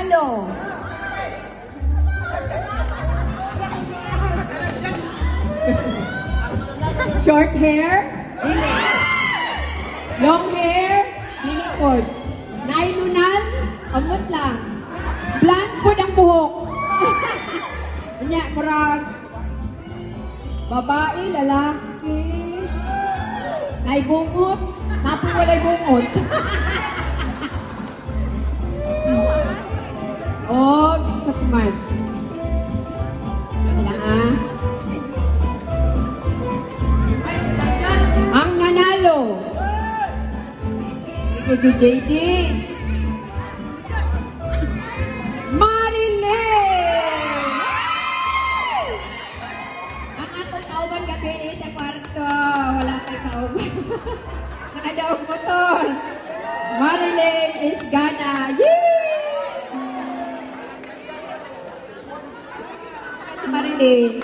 Nanalo. Short hair? Dili. Long hair? Dili pod. Nailunal? Amot lang. Blonde pod ang buhok. Unya, murag babae, lalaki. Naibungot. Napoy walay bungot. Og, man. Wala ah. Ang nanalo. Ito si JD. Marilyn! Ang akong kauban gabi eh, sa kwarto. Wala kay kauban. Nakadaog motor. Marilyn is gana. Yay! Si Marilyn.